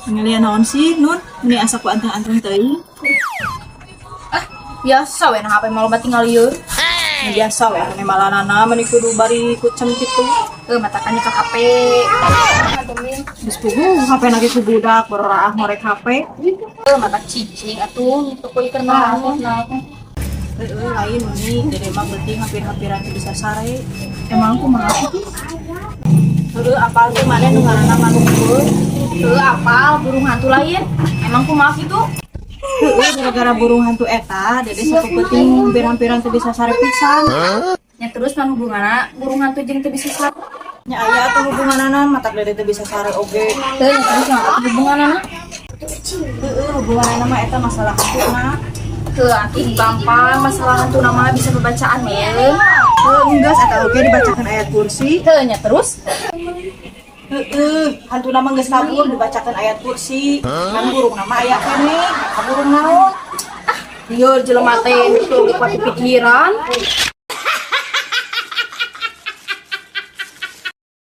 Ngalian naon sih, Nun? Meni asa ku anteng-anteng teuing. Ah, biasa we na HP mah loba tinggal ieu. Biasa we ane malanana meni kudu bari kucem kitu. Heuh, matakan ka HP. Geus puguh HP lagi ku budak bororaah ngorek HP. Heuh, mata cicing atuh toko ieu naon. Heeh, lain meni dede mah penting hampir-hampiran teu bisa sare. Emang kumaha sih? Heueuh, apal teh maneh nu ngaranna manuk heueuh? Heuh, apal burung hantu lain. Emang kumaha kitu? Heueuh, gara-gara burung hantu eta dede sapeuting hampir-hampiran teu bisa sare pisan. Ya terus naon hubunganna burung hantu jeung teu bisa sare? Nya aya atuh hubunganana, matak dede teu bisa sare oge. Heuh, nya terus naon atuh hubunganana? Heueuh, hubunganana mah eta masalah hantuna. Heuh, atuh gampang masalah hantu nama bisa bacaan meureun. Heueuh, enggeus eta oge dibacakeun ayat kursi. Heuh, nya terus. Heeh, hantuna mah geus kabur dibacakeun ayat kursi. Kan burungna mah aya keneh, ka burung naon? Lieur jelema teh nu kuat pikiran.